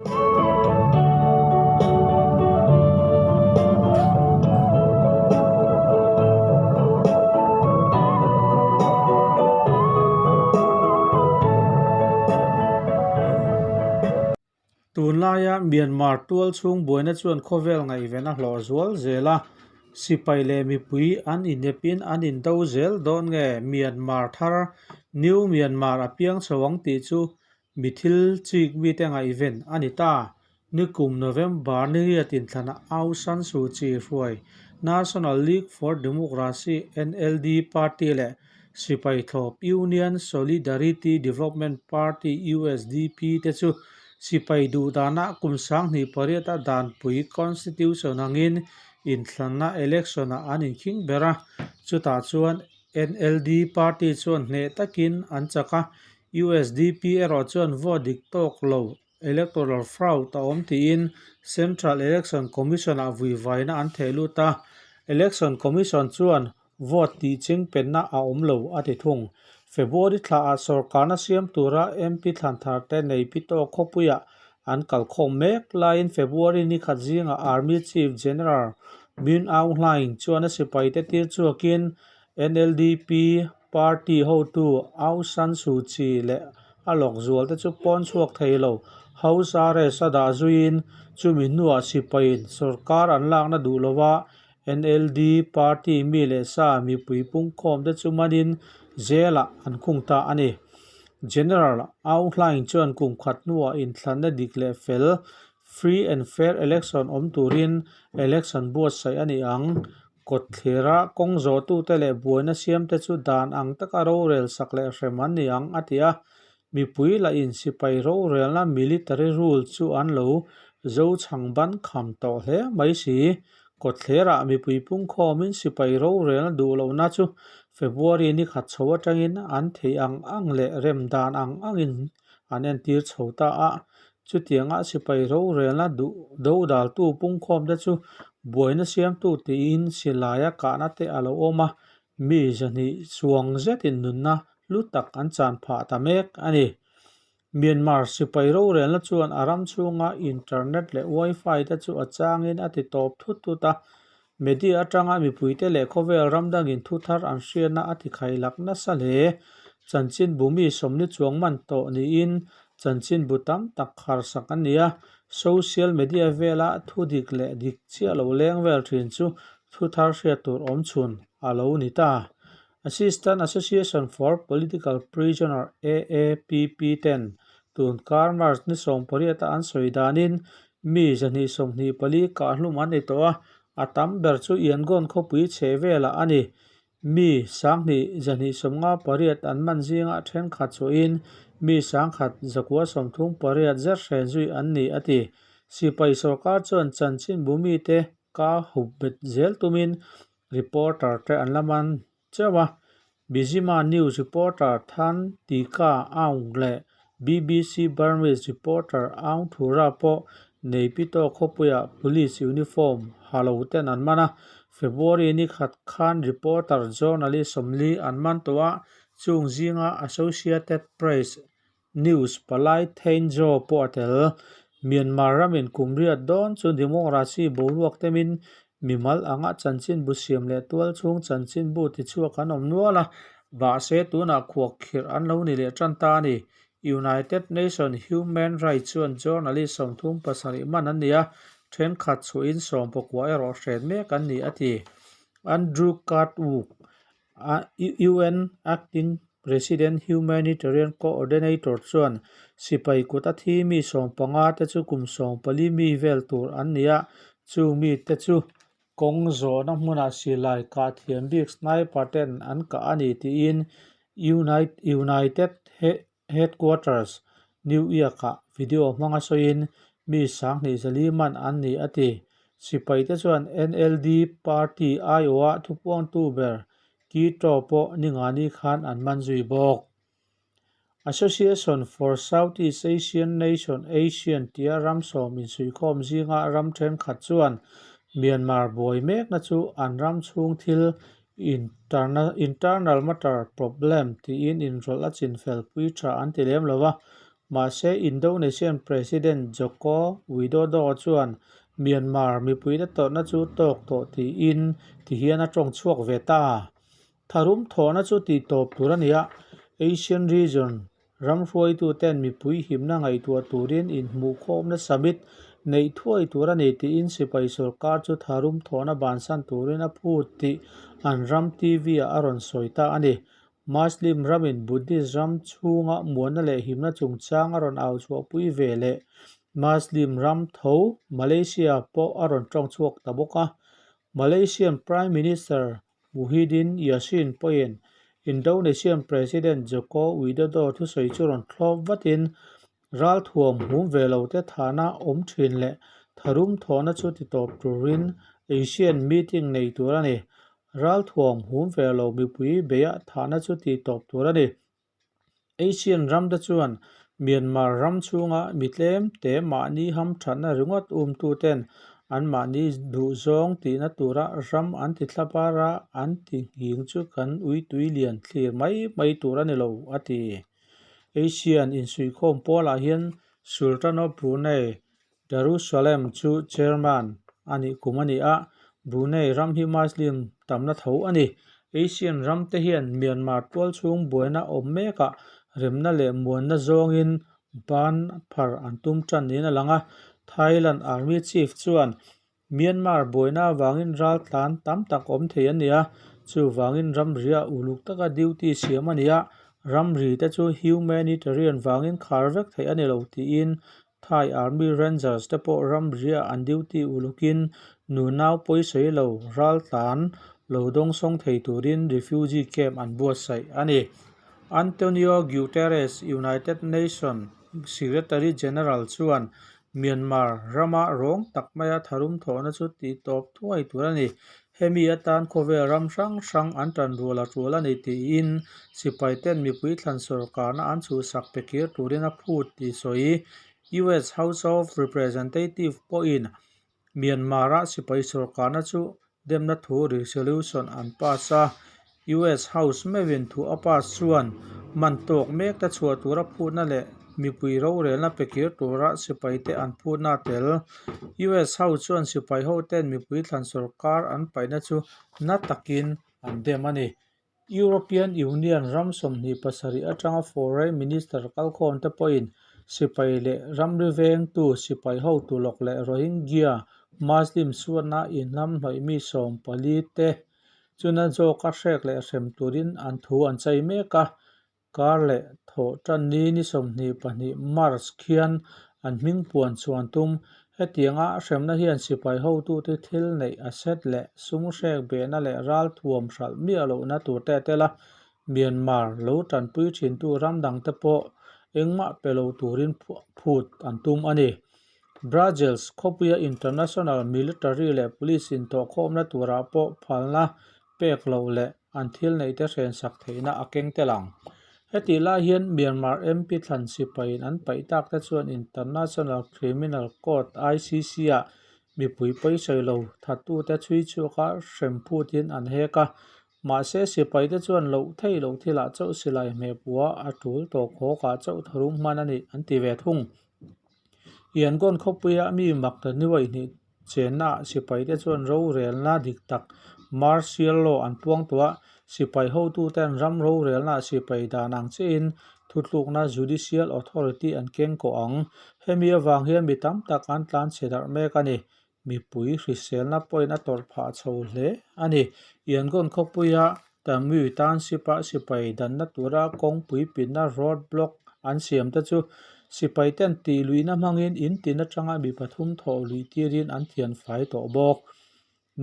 Tunlaia Myanmar tual chhung buaina chuan khawvel ngaihven a hlawh zual zel a, sipai leh mipui an inepin an indo zel dawn nge Myanmar thar New Myanmar a piang chho ang tih chu Mi thil chik mite ngaihven a ni ta. Nikum November ni riat inthlana Aung San Suu Kyi hruai National League for Democracy, NLD, party leh sipai thlawp Union Solidarity Development Party, USDP, te chu sipai duhdanah kum 28 a danpui constitution angin inthlanna election-ah an inkhing ber a, chutah chuan NLD party chuan hneh takin an chak a, USDP erawh chuan vote dik tawk lo, electoral fraud, a awm tiin Central Election Commission-ah vuivaina an theh lut a, Election Commission chuan vote tih ching penna a awm lo a ti thung. February thlaah sorkarna siam tura MP thlan thar te nei pi tawk khawpuiah an kalkhawm mek laiin February ni khat zingah Army Chief General Min Aung Hlaing chuan a sipaite tir chhuakin NLDP Party hotu Aung San Suu Kyi leh a lawk zualte chu pawn chhuak thei lo. House arrest a dah zuiin chumi hnuah sipaiin sorkar an lakna duh lova NLD party mi leh sa mipui pungkhawmte chu manin jail-ah an khung ta a ni. General Aung Hlaing chuan kum khat hnuah inthlanna dik leh fel, free and fair election, awm turin election buatsaih a ni ang. Kawtthlera kawng zawhtute leh buaina siamte chu dan ang taka rorel sak leh hrem an ni ang, a ti a. Mipui lahin sipai rorelna military rule chu an lo zo chhang ban kham tawh hle mai si. Kawtthlerah mipui pungkhawmin sipai rorelna duh lohna chu February ni khat chho atangin an theih ang ang leh rem dan ang angin an entir chho ta a. Chutianga sipai rorelna duh dodaltu pungkhawmte chu buaina siamtu tiin silaia kahna te a lo awm a, mi zahnih chuang zetin nunna hlu tak an chan phah ta mek a ni. Myanmar sipai rorelna chuan a ram chhunga internet leh wifi te chu a changin a ti tawp thut thut a, media atanga mipuite leh khawvel ram dangin thu thar an hriatna a ti khailak nasa hle. Chanchinbu mi sawmli chuang man tawh niin chanchinbu tam tak kharsak an ni a, social media vela thu dik leh dik chiah lo leng vel thin chu thu thar hriat tur awm chhun a lo ni ta. Assistant Association for Political Prisoner, AAPP, ten tun kar March ni 18 a an sawi danin mi 224 kahhlum an ni tawh a, a tam ber chu Yangon khawpui chhe velah a ni. Mi 2258 an man zingah thenkhat chhuahin mi 1138 zet hren zui an ni a ti. Sipai sorkar chuan chanchinbu mite ka hup bet zel tumin Reporter te an la man chauh a, Mizzima News reporter Than Tika Aung leh BBC Burmese reporter Aung Thura pawh Naypyitaw khawpuiah police uniform ha lo ten an man a, February ni khat khan reporter journalist 40 an man tawh a, chung zinga Associated Press News palai Thein Zaw pawh a tel. Myanmar ramin kum riat dawn chu democracy boruak temin mimal anga chanchinbu siam leh tual chhung chanchinbu tichhuak an awm nual a, mahse tunah khuak khirh an lo ni leh tan ta a ni. United Nation Human Rights chuan journalist 37 man an ni a, thenkhat chhuahin 19 erawh hren mek an ni a ti. Andrew Cardwood UN Acting President Humanitarian Coordinator chuan sipai kut a thi mi 15 te chu kum 14 mi vel tur an ni a, chung mi te chu kawng zawhna hmunah silai kah thiam bik sniper ten an kah a ni tiin United Headquarters, New York-ah video hmanga sawiin mi 2004 man an ni a ti. Sipaite chuan NLD party aiawha thupuangtu ber Ki Taw pawh ningani khan an man zui bawk. Association for Southeast Asian Nation, ASEAN, tia ram sawm insuihkhawm zinga ram thenkhat chuan Myanmar buai mekna chu an ram chhung thil Internal matter problem tiin inrawlh a chinfel pui tha an ti lem lo a, Mahse, Indonesian President Joko Widodo chuan Myanmar mipuite tawrhna chu tawk tawh tiin tihian a tawng chhuak ve ta. Tharum thawhna chu tih tawp tur a ni a, Asian region ram hruaituten mipui himna ngaihtuah turin inhmuhkhawmna summit neih thuai tur a ni tiin sipai sorkar chu tharum thawhna bansan turin a phut tih an ram TV-ah a rawn sawi ta a ni. Muslim ramin Buddhist ram chhunga muanna leh himna chungchang a rawn au chhuahpui ve leh Muslim ram tho Malaysia pawh a rawn tawng chhuak ta bawk a. Malaysian Prime Minister Muhyiddin Yassin pawhin Indonesian President Joko Widodo thusawi chu rawn thlawp vatin Ralthuam hum ve lo te thahna awm thin leh tharum thawhna chu ti tawp turin Asian meeting nei tur a ni. Ralthuam hum ve lo mipui beia thahna chu ti tawp tur a ni. Asian ram te chuan Myanmar ram chhunga mi tlem te mahni hamthatna ringawt umtu ten anmahni duhzawng tihna tura ram an ti thlapar a, an ti nghing chu kan uitui lian thlir mai mai tur a ni lo, a ti. Asian insuihkhawm pawlah hian Sultan of Brunei Darussalam chu chairman a nih kum a ni a, Brunei ram hi Muslim tamna tho a ni. Asian ram te hian Myanmar tual chhung buaina awm mekah remna leh muanna zawngin ban phar an tum tan niin a lang a, Thailand Army Chief chuan Myanmar buaina avangin raltlan tam tak awm thei an ni a, chuvangin ramria uluk taka duty siam a ni a, ramri te chu humanitarian vangin khar vek theih a ni lo tiin Thai Army Rangers te pawh ramria an duty ulukin nunau pawisawi lo raltlan lo dawngsawng thei turin refugee camp an buatsaih a ni. Antonio Guterres, United Nations Secretary General chuan Myanmar rama rawng tak maia tharum thawhna chu tih tawp thuai tur a ni. Hemi atan khawvel ram hrang hrang an tan rual a tul a ni tiin sipaiten mipui thlan sawrkarna an chhuhsak pe kir turin a phut tih sawi US House of Representative pawhin Myanmar-a sipai sawrkarna chu demna thu resolution an pass a, US House meuhin thu a pass chuan man tawk mek te chhuah tura phutna leh mipui rorelna pe kir tura sipaite an phutna a tel. US House chuan sipai hoten mipui thlan sawrkar an paihna chu na takin an dem a ni. European Union ram 27 atanga Foreign Minister kalkhawmte pawhin sipai leh ramri vengtu sipai hotu lawk leh Rohingya Muslim suatna inhlamhnawih mi 14 te chuna zawka hrek leh hrem turin an thu an chei mek a. Kar leh thawh tan ni ni 22 March khian an hming puan chuan tum. Hetianga hremna hian sipai hotute thil neih asset leh sum hrek behna leh ral thuam hralh miah lohna tur te a tel a, Myanmar lo tanpui thintu ram dangte pawh engmah pe lo turin phut an tum a ni. Brussels khawpuia international military leh police intawhkhawmna turah pawh phalna pek loh leh an thil neihte hrensak theihna a keng tel ang. Hetih lai hian Myanmar MP thlan sipaiin an paih tak te chuan International Criminal Court, ICC, ah mipui pawisawi lo thattute chhui chhuaka hrem phutin an hek a. Mahse, sipaite chuan loh theih loh thilah chauh silai hmehpua a tul tawk hawkah chauh tharum hman a ni an ti ve thung. Yangon khawpuia mi mak ta nuaih hnih chennaah sipaite chuan rorelna dik tak martial law an puang tawh a, sipai hotuten ram rorelnaah sipai dan ang chiahin thutlukna judicial authority an keng kawh ang. Hemi avang hian mi tam tak an tlan chhe darh mek a ni. Mipui hriselna pawhin a tawrh phah chho hle a ni. Yangon khawpuia Tamui Township-a sipai danna tura kawngpui pinna road block an siam te chu sipai ten tih luihna hmangin in tin atanga mi pathum thawh luih tirin an thian fai tawh bawk.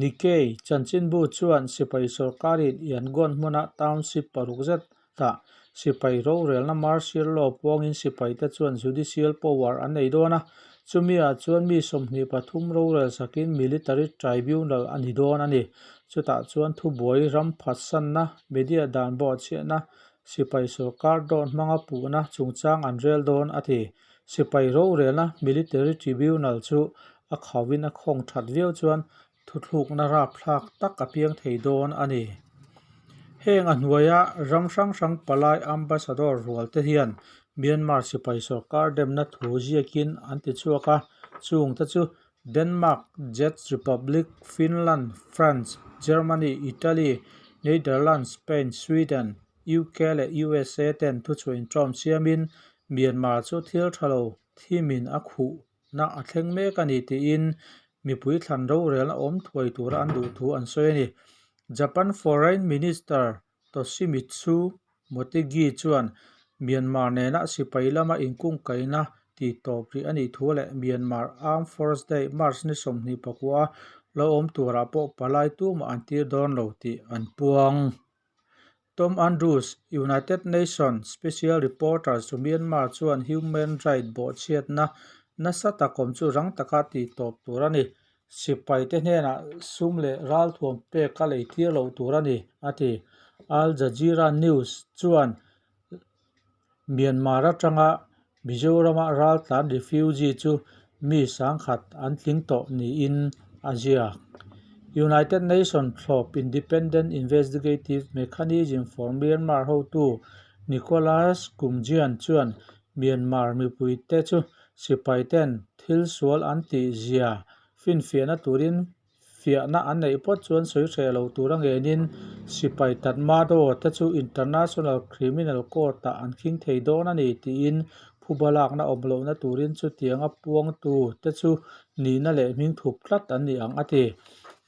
Nikkei chanchinbu chuan sipai sorkarin Yangon hmuna township paruk zetah sipai rorelna martial law puangin sipaite chuan judicial power an nei dawn a, chumiah chuan mi 23 rorel sakin military tribunal a ni dawn a ni. Chutah chuan thubuai ram phatsanna, media dan bawhchhiahna, sipai sorkar dawt hmanga puhna chungchang an rel dawn a ti. Sipai rorelna military tribunal chu a khauhin a khawng that viau chuan thuthlukna rapthlak tak a piang thei dawn a ni. Heng a hnuaia ram hrang hrang palai ambassador rual te hian Myanmar sipai sorkar demna thu ziakin an ti chhuak a, chungte chu Denmark, Czech Republic, Finland, France, Germany, Italy, Netherlands, Spain, Sweden, UK leh USA ten thuchhuah inṭawm siamin Myanmar chu thil ṭha lo thimin a khuhna a thleng mek a ni tiin mipui thlan rorelna awm thuai tura an duh thu an sawi a ni. Japan Foreign Minister Toshimitsu Motegi chuan Myanmar nena sipai lama inkungkaihna tih tawp rih a nih thu leh Myanmar Armed Force Day March ni 24 a lo awm turah pawh palai tumah an tir dawn lo tih an puang. Tom Andrews, United Nations Special Reporter chu Myanmar chuan human right bawhchhiatna nasa tak awm chu rang taka tih tawp tur a ni. Sipaite hnenah sum leh ralthuam pek a lei tir loh tur a ni, a ti. Al Jazeera News chuan Myanmar atanga Mizorama raltlan refugee chu mi sangkhat an tling tawh niin a ziak. United Nations thlawp Independent Investigative Mechanism for Myanmar hotu Nicholas Koumjian chuan Myanmar mipuite chu sipaiten thil sual an tih zia finfiahna turin fiahna an neih phawt chuan sawi hreh lo tur a ngenin sipai Tatmadaw te chu International Criminal Court ah an khing thei dawn a ni tiin phuba lakna awm lohna turin chutianga puangtu te chu nihna leh hming thup tlat an ni ang a ti.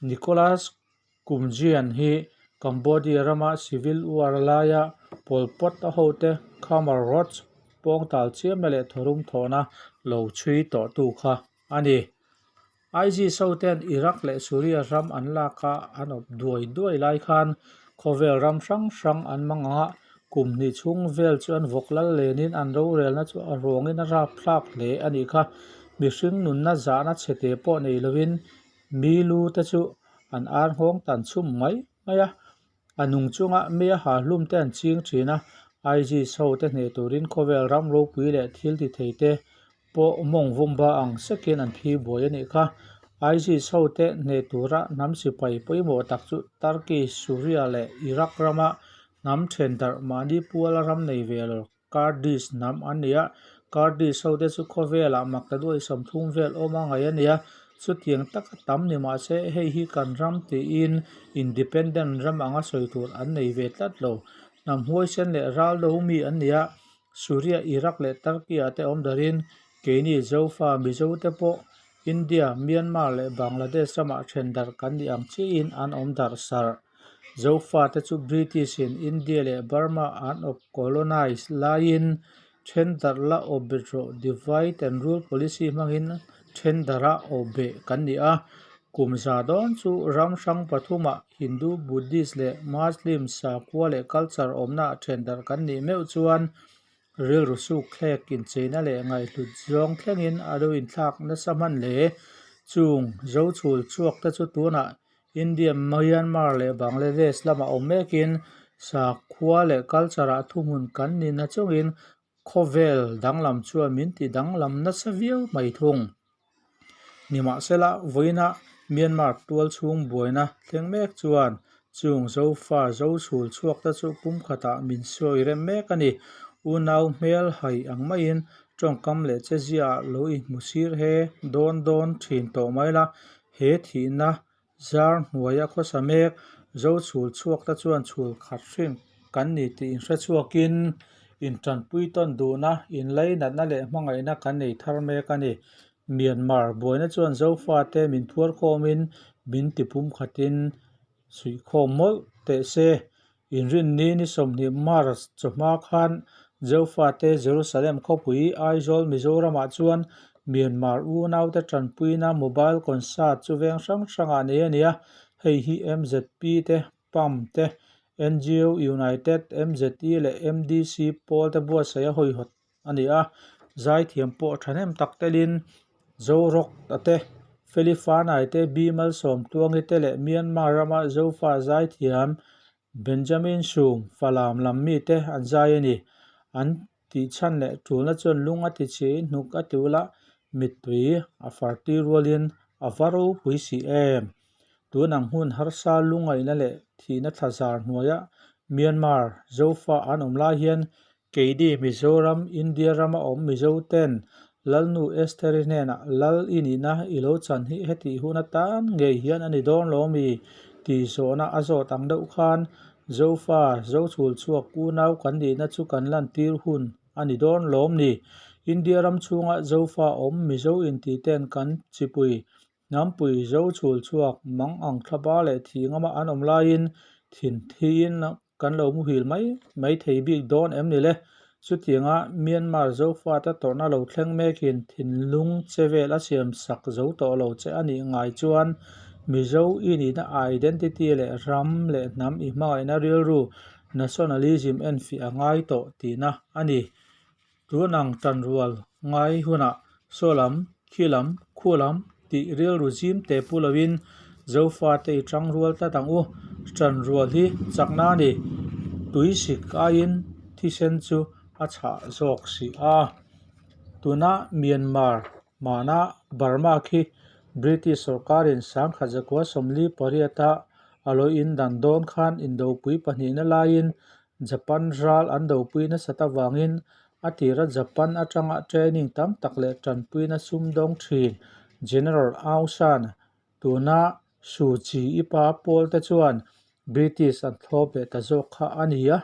Nicholas Koumjian hi Cambodia rama civil war laia Pol Pot a hote Khmer Rouge pawngtal chiamna leh thawrum thawhna lo chhui tawhtu kha a ni. ISIS hoten Iraq leh Suria ram an lak a an awp duai duai lai khan khawvel ram hrang hrang an mang ang a, kum hnih chhung vel chu an vawk lal lenin an rorelna chu a ruangin a rapthlak hle a nih kha. Mihring nunna zahna chhete pawh nei lovin mi lu te chu an ar nghawng tan chhum mai mai a, a nung chunga mei a ha hlum te an ching thin a, ISIS ho te hneh turin khawvel ram ropui leh thil ti thei te pawh mawng vawmba ang sekin an phi buai a nih kha. ISIS ho te hneh tura hnam sipai pawimawh tak chu Turkey, Suria leh Iraq rama hnam then darh mahni puala ram nei ve lo Kurdish hnam an ni a, Kurdish ho te chu khawvelah maktaduai 30 vel awm a ngaih a ni a, chutiang taka tam ni mah se hei hi kan ram tiin independent ram anga sawi tur an nei ve tlat lo. Hnam huaisen leh ral do mi an ni a, Suria, Iraq leh Turkey ah te awm darin keini Zofa Mizo te pawh India, Myanmar leh Bangladesh ramah then darh kan nih ang chiahin an awm darh sarh. Zofate chu British in India leh Burma an awp colonize laiin then darh la awp bet rawh divide and rule policy hmangin then darh a awp beh kan ni a. Kum za dawn chu ram hrang pathumah Hindu, Buddhist leh Muslim sakhua leh culture awmna then darh kan nih meuh chuan Rilru suk thlek incheina leh ngaihhlut zawng thlengin a lo inthlak nasa hman hle. Chung zo chhul chhuak te chu tunah India, Myanmar leh Bangladesh lamah awm mekin sakhua leh culture ah thuhmun kan ni na chungin khawvel danglam chuan min ti danglam nasa viau mai thung. Nimahsela, vawiina Myanmar tual chhung buaina thleng mek chuan chung Zofa zo chhul chhuak te chu pumkhatah min sawi rem mek a ni. Unau hmel hai ang maiin tawngkam leh chezia ah lo inhmu sir he dawn dawn thin tawh mai la, he thihna zar hnuaia khawsa mek zo chhul chhuak te chuan chhul khat hrin kan ni tih inhre chhuakin intanpui tawn duhna, inlainatna leh hmangaihna kan nei thar mek a ni. Myanmar buaina chuan Zofate min phuar khawmin min tipum khatin suihkhawm mawlh teh se. Inrinni ni 20 March chawhma khan Zofate Jerusalem khawpui Aizawl Mizoramah chuan Myanmar unaute tanpuina mobile concert chu veng hrang hrangah nei a ni a, hei hi MZP te, PAM te, NGO United, MZE leh MDC pawl te buatsaih a hawihawt a ni a, zaithiam pawh thahnem tak telin Zorock a te, Feli Fanai te, B Malsawmtluangi te leh Myanmar rama Zofa zaithiam Benjamin Sum, Falam lam mite an zai a ni. An tihchhan leh tulna chuan lung a ti chhiahin hnuk a ti ul a, mittui a far tir rualin a va ropui si em. Tun ang hun harsa lungaihna leh thihna thlazar hnuaia Myanmar Zofa an awm lai hian Keini Mizoram, India rama awm Mizo ten Lalnu Estheri hnenah Lal i nihna i lo chan hi hetih hun atan ngei hian a ni dawn lo mi? tih zawhna a zawt ang deuh khan Zofa, Zochhul chhuak unau kan nihna chu kan lantir hun a ni dawn lawm ni? India ram chhunga Zofa awm Mizo intih ten kan chipui Hnampui zo chhul chhuak mang ang thlapa leh thih ngama an awm laiin thin thiin kan lo muhil mai mai thei bik dawn em ni le? Chutianga Myanmar Zofate tawrhna lo thleng mekin thinlung che vel a siam sak zo tawh lo che a nih ngai chuan Mizo i nihna identity leh ram leh hnam i hmangaihna rilru nationalism enfiah a ngai tawh tihna a ni. Tun ang tanrual ngai hunah saw lam, khi lam, khu lam tih rilru zim te pu loin Zofate i tangrual tlat ang u. Tanrual hi chakna a ni. Tuisik aiin thisen chu a chhah zawk si a. Tuna Myanmar hmana Burma khi British sorkarin sangkhat zakua 48-a a lo indan dawn khan indopui pahnihna laiin Japan ral an dopui nasat avangin a tira Japan atanga training tam tak leh tanpuina sumdawng thin General Aung San tuna Suu Kyi pa pawl te chuan British an thlawp leh ta zawk kha a ni a.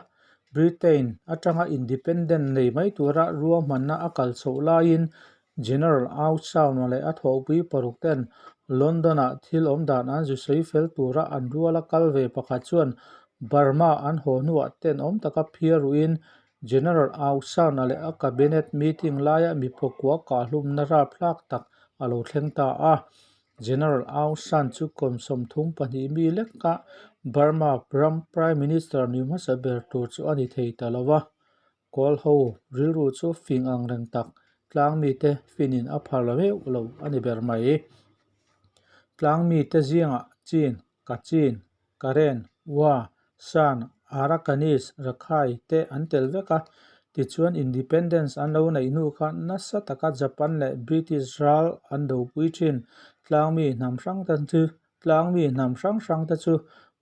Britain atanga independent nei mai tura ruahmanna a kal chhoh laiin General Aung San leh a thawhpui paruk ten London-ah thil awm dan an zu sawi fel tura an ruala kal ve pakhat chuan Burma an haw hnuah tenawm taka phiar ruhin General Aung San leh a cabinet meeting laia mi phawkua kahhlumna rapthlak tak a lo thleng ta a. General Aung San chu kum 32 mi lekah Burma ram Prime Minister ni hmasa ber tur chu a ni thei ta lo va. Kawl ho rilru chu fing ang reng tak tlang mite finin a phar lo meuh lo a ni ber mai. Tlang mite zingah Chin, Kachin, Karen, Wa, Shan, Arakanese, Rakhai te an tel vek a. Tichuan Independence an lo neih hnu kha nasa taka Japan leh British ral an dopui thin. Tlang mi hnam hrang te chu Tlang mi hnam hrang hrang te chu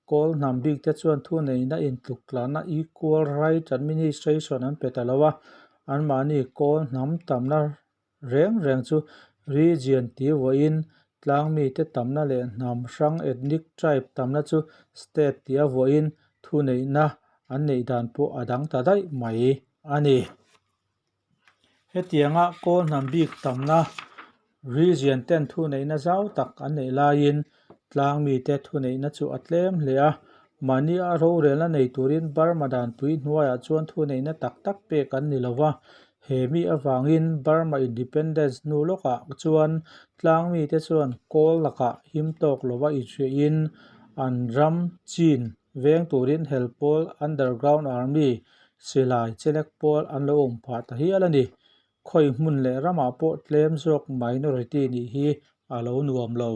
Kawl hnam bik te chuan thuneihna intluk tlanna Equal Right Administration an pe ta lo a, anmahni Kawl hnam tamna reng reng chu Region ti vuahin tlang mite tamna leh hnam hrang Ethnic Tribe tamna chu State tia vuahin thuneihna an neih dan pawh a dang ta daih mai a ni. Hetianga Kawl hnam bik tamna Region ten thuneihna zau tak an neih laiin tlang mite thuneihna chu a tlem hle a. Mahni a rorelna nei turin Burma danpui hnuaiah chuan thuneihna tak tak pek an ni lo va. He mi avangin Burma Independence hnu lawkah chuan tlang mite chuan Kawl lakah him tawk lova inhriahin an ram chin veng turin hel pawl Underground Army silai chelek pawl an lo awm phah ta hial a ni. Khawi hmun leh ramah pawh tlem zawk minority nih hi a lo nuam lo.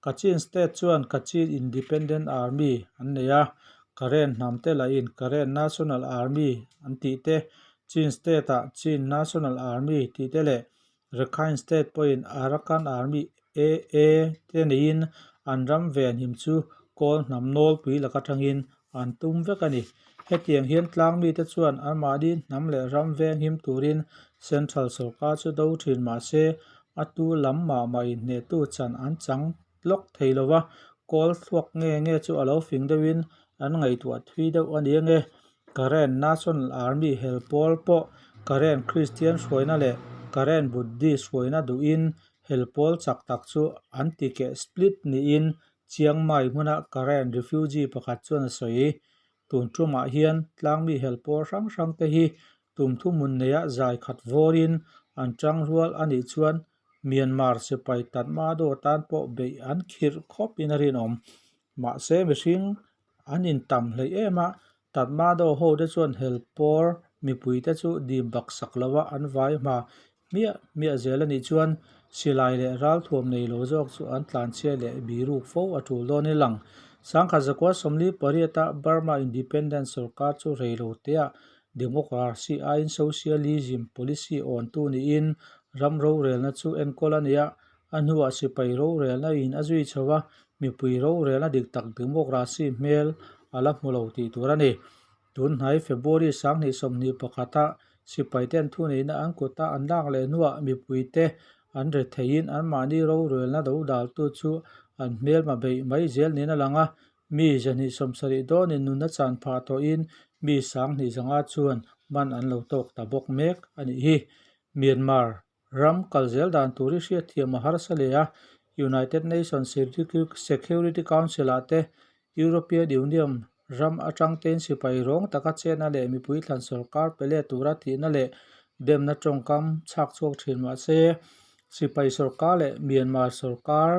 Kachin State chuan Kachin Independent Army an nei a, Karen hnam te lahin Karen National Army an tih te, Chin State-ah Chin National Army tih te leh Rakhine State pawhin Arakan Army, AA, te neiin an ram venhim chu Kawl hnam nawlpui lak atangin an tum vek a ni. Hetiang hian tlang mite chuan anmahni hnam leh ram venghim turin Central sawrkar chu do thin mah se a tu lam mah mah inhnehtu chan an chang lawk thei lo va, kawl thluak nge nge chu a lo fing deuhin an ngaihtuah thui deuh a ni ange. Karen National Army hel pawl pawh Karen Kristian hruaina leh Karen Buddhist hruaina duhin hel pawl chak tak chu an tikeh split niin Chiang Mai hmuna Karen refugee pakhat chuan a sawi. Tun tumah hian tlangmi hel pawl hrang hrang te hi tum thuhmun neia zai khat vawrin an tang rual a nih chuan Myanmar sipai Tatmadaw tan pawh beih an khirh khawpin a rinawm. Mahse mihring an intam hleih em a, Tatmadaw ho te chuan hel pawl mipui te chu dim bak sak lova an vai hma hmiah hmiah zel a nih chuan silai leh ralthuam nei lo zawk chu an tlanchhia leh biruk fo a tul dawn i lang. Sangkhat zakua 48 a Burma Independence sorkar chu rei lo teah Democracy aiin Socialism policy awntu niin ram rorelna chu enkawl a ni a, a hnuah sipai rorelna in a zui chho a, mipui rorelna dik tak Democracy hmel a la hmu lo tih tur a ni. Tunhnai February 2021-a sipaiten thuneihna an kuta an lak leh hnuah mipuite an retheiin anmahni rorelna dodaltu chu an hmelma beih mai zel niin a lang a. Mi 270 dawnin nunna chan phah tawhin mi 2500 chuan man an lo tawk ta bawk mek a nih hi. Myanmar ram kal zel dan tur hi hriatthiam a harsa hle a, United Nations Security Council-ah te European Union ram atang tein sipai rawng taka chenna leh mipui thlan sorkar pe let tura tihna leh demna tawngkam chhak chhuak thin mah se, sipai sorkar leh Myanmar sorkar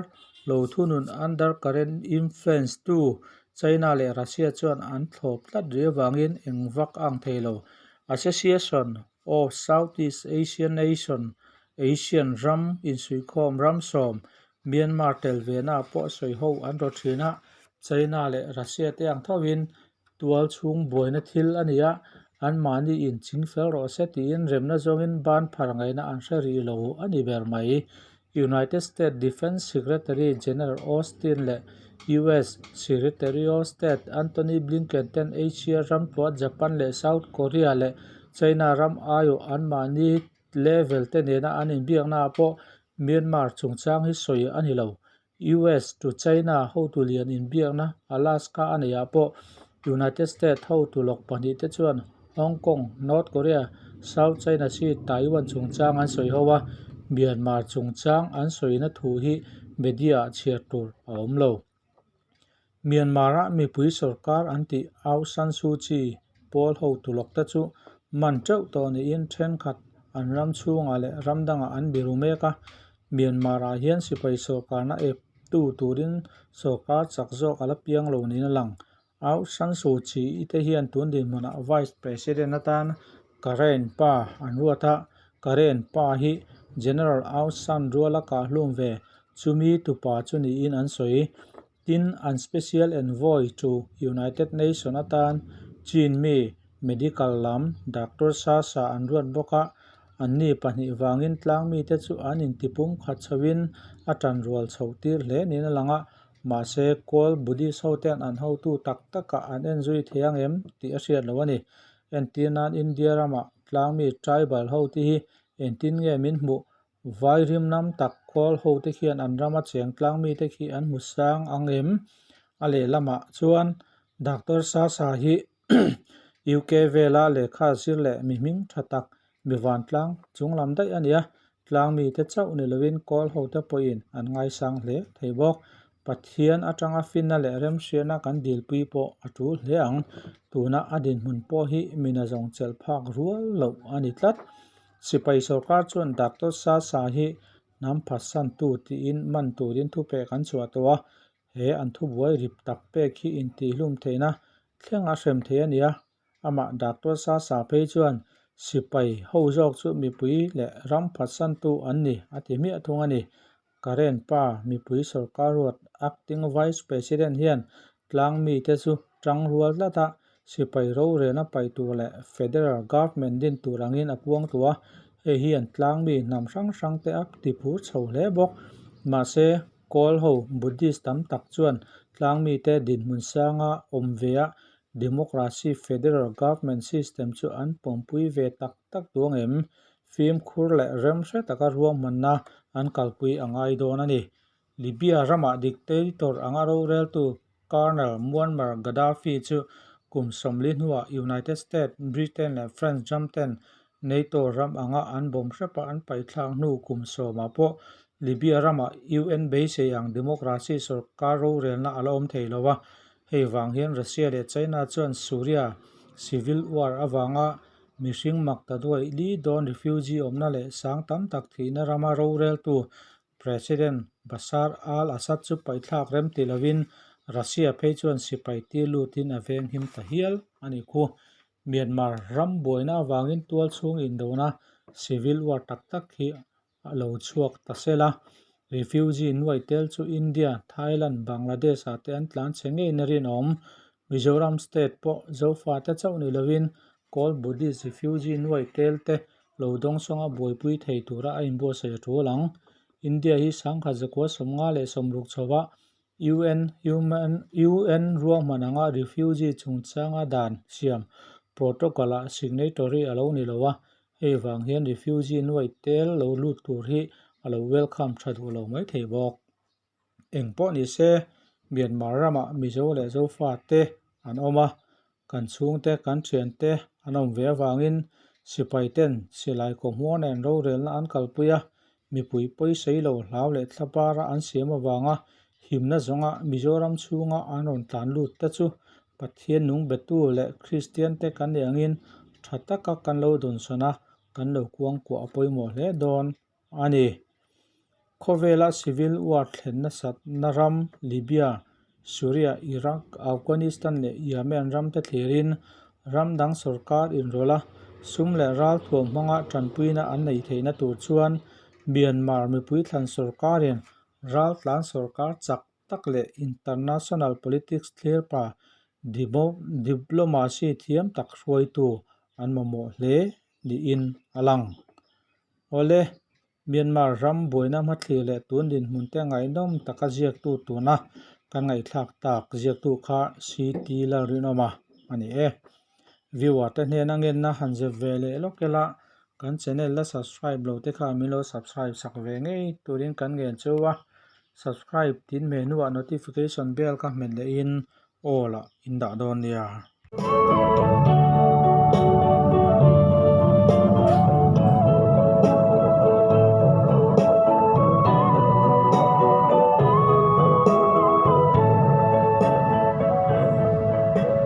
lo thunun under current influence tu China leh Russia chuan an thlawp tlat rih avangin eng vak a ang thei lo. Association of Southeast Asian Nation, Asian ram insuihkhawm ram sawm Myanmar tel vena pawh sawi ho an rawt thin a, China leh Russia te ang thovin tual chhung buaina thil a ni a, anmahni in ching fel rawh se tiin remna zawngin ban phar ngaihna an hre rih lo a ni ber mai. United States Defense Secretary General Austin leh US Secretary of State Antony Blinken ten Asia ram tluah Japan leh South Korea leh China ram aiawh anmahni level te nena an inbiaknaah pawh Myanmar chungchang hi sawi a ni lo. US to China hotu lian inbiakna Alaska a neihah pawh United States hotu lawk pahnih te chuan Hong Kong, North Korea, South China Sea, Taiwan chungchang an sawi ho a, Myanmar chungchang an sawina thu hi media-ah chhiar tur a awm lo. Myanmar-a mipui sorkar an tih Aung San Suu Kyi pawl hotu lawkte chu man teuh tawh niin thenkhat an ram chhungah leh ram dangah an biru mek a. Myanmar-ah hian sipai sorkarna eptu turin sorkar chak zawk a la piang lo niin a lang. Aung San Suu Kyi te hian tun dinhmunah Vice President atan Karen Pa an ruat a, Karen Pa hi General Aung San ruala kahhlum ve chumi tupa chu niin an sawi. Tin, an Special Envoy to United Nation atan Chin mi medical lam Doctor Sasa an ruat bawk a, anni pahnih vangin tlangmite chu an intipum khat chhoin a tanrual chhoh tir hle niin a lang a. Mahse, Kawl Buddhist hoten an hotu tak takah an en zui thei ang em tih a hriat loh a ni. Entir nan India ramah tlangmi tribal hote hi engtin nge min hmuh? Vai rimnam tak Kawl hote khian an rama cheng tlangmite khi an hmu sang ang em? A lehlamah chuan Doctor Sasa hi UK vela lehkha zir leh mi hming tha tak mi vantlang chunglam daih a ni a, tlangmite chauh ni lovin kawl hote pawhin an ngaisang hle thei bawk. Pathian atanga finna leh remhriatna kan dilpui pawh a tul hle ang. Tuna a dinhmun pawh hi mina zawng chelh phak rual loh a ni tlat. Sipai sorkar chuan Doctor Sasa hi hnam phatsantu tiin man turin thupek an chhuah tawh a, He an thubuai rip tak pek hi intihlum theihna thleng a hrem thei a nia. Amah Doctor Sasa phei chuan sipai ho zawk chu mipui leh ram phatsantu an ni a ti hmiah thung a ni. Karen pa mipui sorkar ruat Acting Vice President hian tlang mite chu tang rual tlat a, sipai rorelna paih tur leh Federal Government din tur angin a puang tawh a, hei hian tlang mi hnam hrang hrang te a ti phur chho hle bawk. Mahse, Kawl ho Buddhist tam tak chuan tlangmite dinhmun sanga awm ve a Democracy Federal Government System chu an pawmpui ve tak tak duang em? Fimkhur leh remhre taka ruahmanna an kalpui a ngai dawn a ni. Libya ramah dictator anga roreltu Colonel Muammar Gaddafi chu kum 40 hnuah United States, Britain leh France ram ten NATO ram anga an bawm hrepa an paihthlak hnu kum sawmah pawh Libya ramah UN beisei ang democracy sorkar rorelna a la awm thei lo a, hei vang hian Russia leh China chuan Suria civil war avanga mihring mak ta duai li dawn refugee awmna leh sang tam tak thihna rama roreltu President Bashar al-Assad chu paihthlak rem ti lovin Russia phei chuan sipai tir lutin a venghim ta hial a ni khu. Myanmar ram buaina avangin tual chhung indona civil war tak tak hi a lo chhuak ta sel a, refugee nuai tel chu India, Thailand, Bangladesh ah te an tlan chhe ngeiin a rinawm. Mizoram state pawh Zofate chauh ni lovin Kawl Buddhist refugee nuai tel te lo dawngsawnga buaipui thei tura a inbuatsaih a tul ang. India hi 1956 chhova UN Human UN ruahman anga refugee chungchanga dan siam protocol-ah signatory a lo ni lo a, hei vang hian refugee nuaih tel lo lut tur hi a lo welcome tha duh lo mai thei bawk. Eng pawh ni se, Myanmar ramah Mizo leh Zofate an awm a, kan chhungte, kan thiante an awm ve avangin sipai ten silai kawhmuar nen rorelna an kalpui a, mipui pawisei lo hlau leh thlapara an siam avanga himna zawnga Mizoram chhunga an rawn tlan lut te chu Pathian nung betu leh Kristian te kan nih angin tha taka kan lo dawnsawn a, kan lo kuangkuah a pawimawh hle dawn a ni. Khawvela civil war thlen nasatna ram Libya, Syria, Iraq, Afghanistan leh Yemen ramte thlirin ram dang sorkar inrawlh a, sum leh ralthuam hmanga tanpuina an nei theihna tur chuan Myanmar mipui thlan sorkarin raltlan sorkar chak tak leh international politics thlirpa diplomacy thiam tak hruaitu an mamawh hle niin a lang. Awle, Myanmar ram buaina hmathlir leh tun dinhmun te ngaihnawm taka ziaktu tuna kan ngaihthlak tak ziaktu kha CT Lalrinawma a ni e. Viewer te hnena ngenna han zep ve leh lawk ila kan channel la subscribe lo te kha min lo subscribe sak ve ngei turin kan ngen cheu a, subscribe tin menu ah notification bell kha hmet lehin all ah in dah dawn nia.